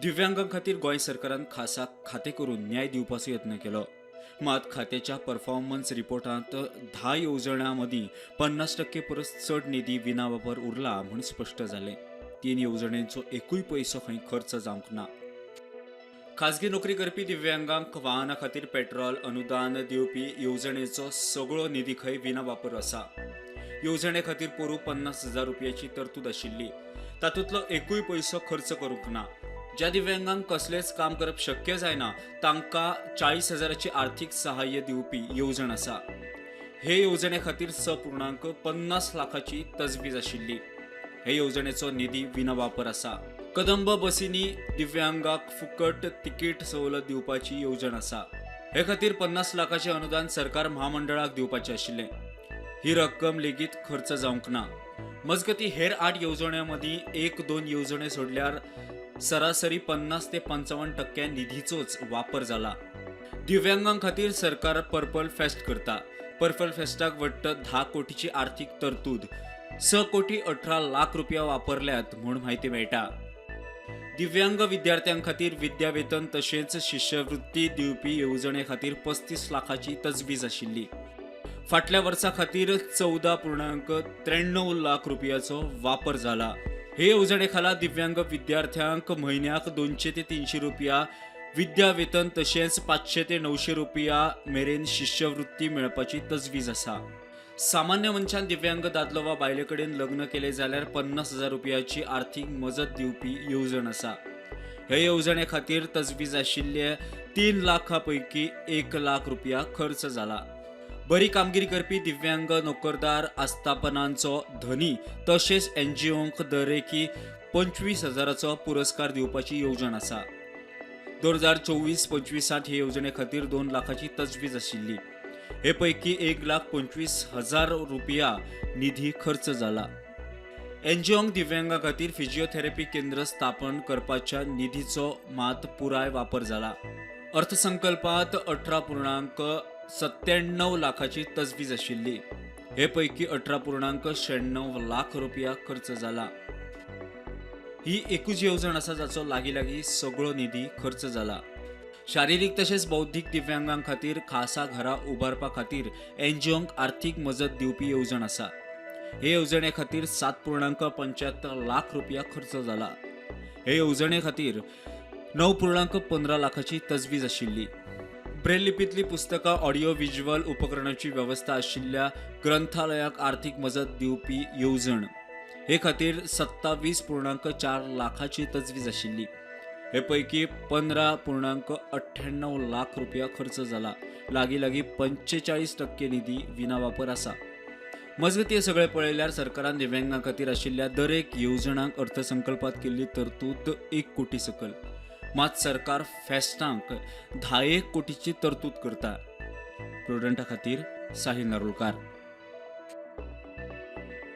दिव्यांगां खातीर गोंय सरकारान खासा खातें करून न्याय दिवपाचो यत्न केलो. मात खात्याच्या परफॉर्मन्स रिपोर्टांत 10 येवजण्यां मदीं 50% परस चड निधी विनावापर उरला म्हूण स्पश्ट जालें. 3 येवजण्यांचो एकूय पयसो खंय खर्च जावंक ना. खाजगी नोकरी करपी दिव्यांगांक वाहना खातीर पेट्रोल अनुदान दिवपी येवजणेचो सगळो निधी खंय विनावापर आसा. येवजणे खातीर पोरूं 50,000 रुपयाची तरतूद आशिल्ली, तातूंतलो एकूय पयसो खर्च करूंक ना. ज्या दिव्यांगांक कसलेंच काम करप शक्य जायना तांकां 40,000 आर्थीक सहाय्य दिवपी येवजण आसा. हे येवजणे खातीर 6.50 लाखाची तजवीज आशिल्ली. हे येवजणेचो निधी विनावापर आसा. कदंब बसींनी दिव्यांगाक फुकट तिकीट सवलत दिवपाची येवजण आसा. हे खातीर 50 लाखाचें अनुदान सरकार म्हामंडळाक दिवपाचें आशिल्लें. ही रक्कम लेगीत खर्च जावंक ना. मजगती हेर 8 येवजण्यां मदीं 1-2 येवजण्यो सोडल्यार सरासरी 50 ते 55% निधीचोच वापर जाला. दिव्यांगां खातीर सरकार पर्पल फेस्ट करता. पर्पल फेस्टाक वट्ट 10 कोटीची आर्थीक तरतूद, 6 कोटी 18 लाख रुपया वापरल्यात म्हूण म्हायती मेळटा. दिव्यांग विद्यार्थ्यां खातीर विद्यावेतन तशेंच शिश्यवृत्ती दिवपी येवजणे खातीर 35 लाखाची तजवीज आशिल्ली. फाटल्या वर्सा खातीर 14.93 लाख रुपयाचो वापर जाला. हे येवजणे खाला दिव्यांग विद्यार्थ्यांक म्हयन्याक 200 ते 300 रुपया विद्यावेतन तशेंच 500 ते 900 रुपया मेरेन शिश्यवृत्ती मेळपाची तजवीज आसा. सामान्य मनशान दिव्यांग दादलो वा बायले कडेन लग्न केलें जाल्यार 50,000 रुपयाची आर्थीक मजत दिवपी येवजण आसा. हे येवजणे खातीर तजवीज आशिल्ले 3 लाखां पैकी 1 लाख रुपया खर्च जाला. बरी कामगिरी करपी दिव्यांग नोकरदार आस्थापनांचो धनी तशेंच एनजीओंक दरेकी 25,000 पुरस्कार दिवपाची येवजण आसा. 2024-25 हे येवजणे खातीर 2 लाखाची तजवीज आशिल्ली. हे पैकी 1,25,000 रुपया निधी खर्च जाला. एनजीओंक दिव्यांगा खातीर फिजिओथेरपी केंद्र स्थापन करपाच्या निधीचो मात पुराय वापर जाला. अर्थसंकल्पात 18.97 लाखाची तजवीज आशिल्ली. हे पैकी 18.96 लाख रुपया खर्च जाला. ही एकूच येवजण आसा जाचो लागीं लागीं सगळो निधी खर्च जाला. शारिरीक तशेंच बौद्धीक दिव्यांगां खातीर खासा घरां उबारपा खातीर एनजीओंक आर्थीक मजत दिवपी येवजण आसा. हे येवजणे खातीर 7.75 लाख रुपया खर्च जाला. हे येवजणे खातीर 9.15 लाखाची तजवीज आशिल्ली. ब्रेल लिपींतली पुस्तकां, ऑडियो व्हिज्युअल उपकरणाची वेवस्था आशिल्ल्या ग्रंथालयाक आर्थीक मजत दिवपी येवजण हे खातीर 27.4 लाखाची तजवीज आशिल्ली. हे पैकी 15.98 लाख रुपया खर्च जाला. लागीं लागीं 45% निधी विनावापर आसा. मजगती हे सगळें पळयल्यार सरकारान दिव्यांगां खातीर आशिल्ल्या दरेक येवजणांक अर्थसंकल्पात केल्ली तरतूद 1 कोटी सकल, मात सरकार फेस्टांक 10 कोटीची तरतूद करता. प्रुडंटा खातीर साहिल नारुलकार.